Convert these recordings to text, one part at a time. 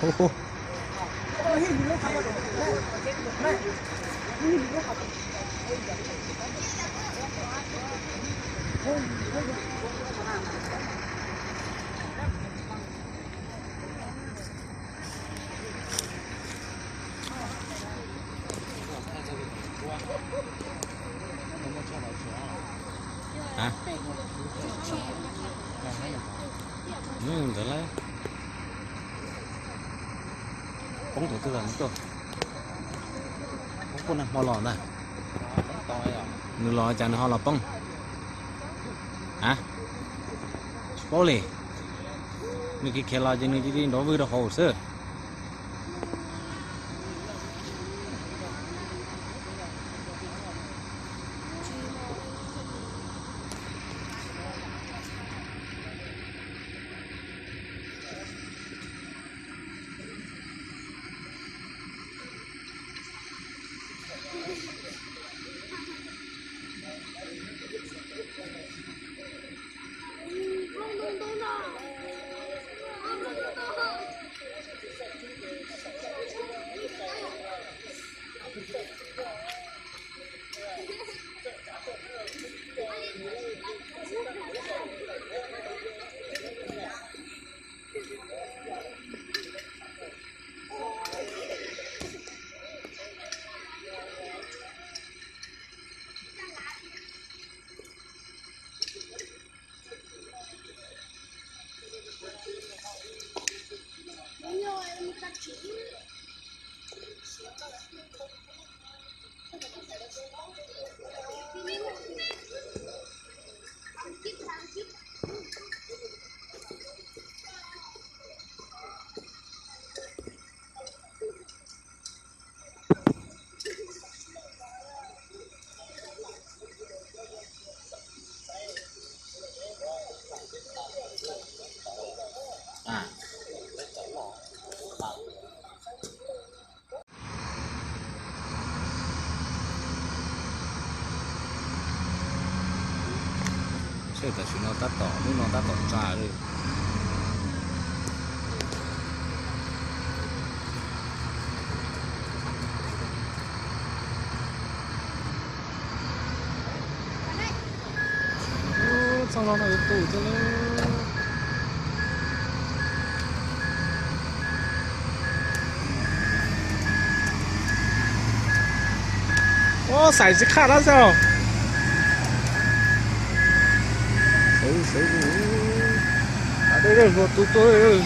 Hu, hu. Ntawd lawm. Poob thaum twg los nws tuaj? Poob puag nag hmo los ntag. Nws los cas nws ho los poob? A, tsis paub li. Nws khiav khiav los ces nws cia li nrov vwg rau hauv xwb. Seb tam sim no tab tom, hnub no tab tom tsa li. Txoj hlau no yuav tu thiab lawm. Ua xaiv tsis khaj dab tsi. Sawv, sawv, sawv, sawv, hluas tus tuaj.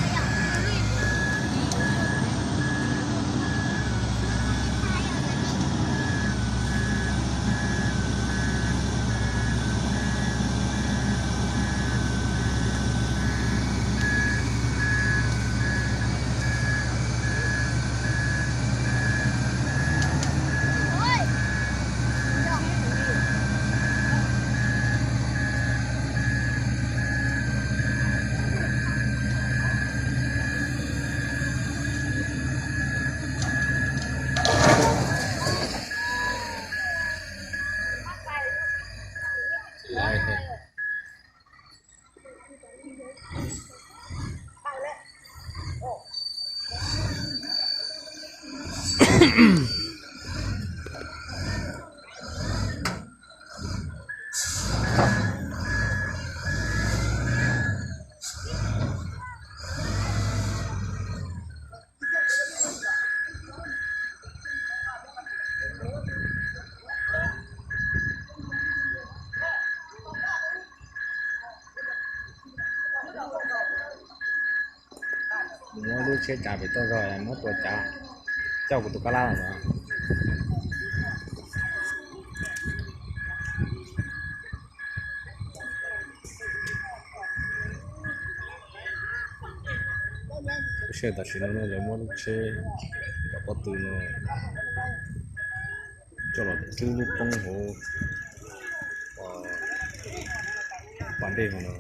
Muab lub tsheb tsav pem toj zog, muab tua tsav coj kuv tus kab lab no. Seb tam sim no no lawv muab lub tsheb cov pob tw no coj los rub lub poob hauv pas dej hauv no,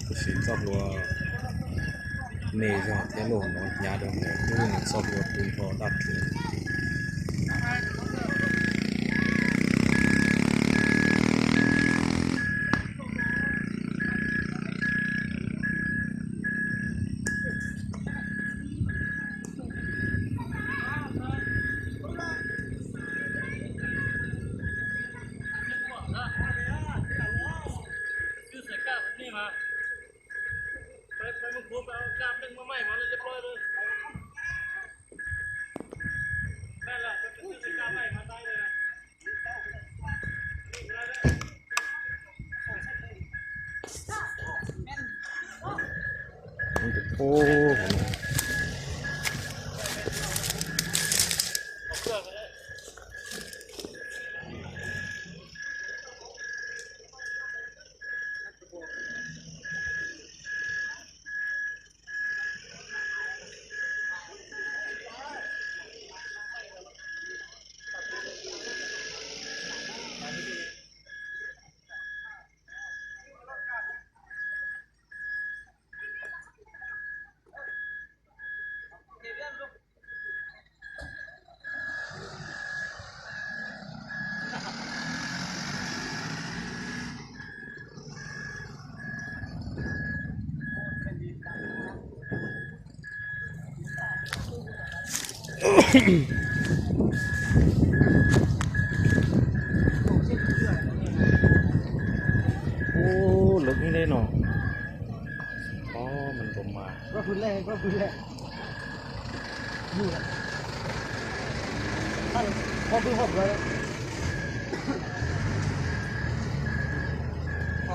tab sis txoj hlua me zog thiab lub hauv no hnyav rau, rub nws txoj hlua tu nrho daj rhuv. Ub, Ub, lawv ib leb no. Ub,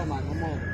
mas nkaus mas.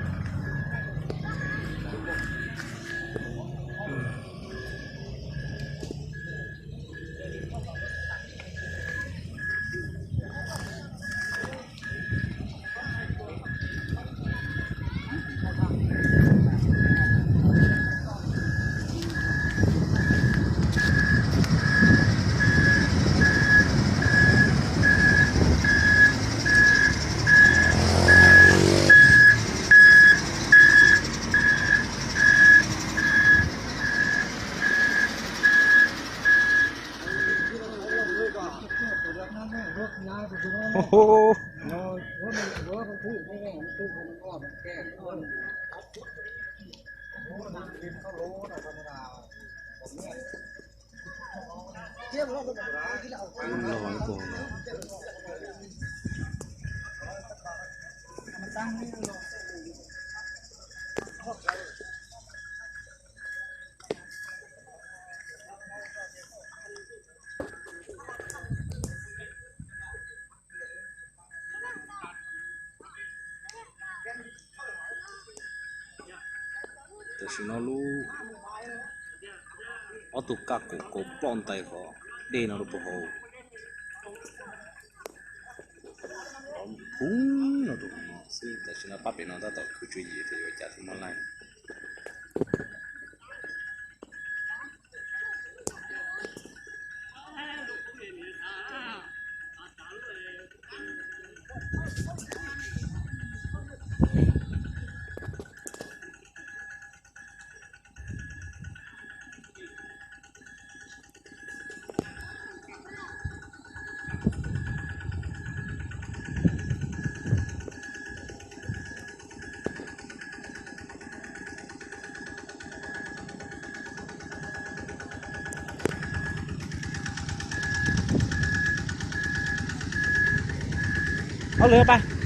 Tam sim no lub ob tug kaj qaum kaus ploj ntais qhov dej no rau puag hauv. Poob no rau hauv no xwb, tam sim no pab pem no tab tom khwv tswv yim tias yuav cas thiaj muaj laij. Hauj lwm pab.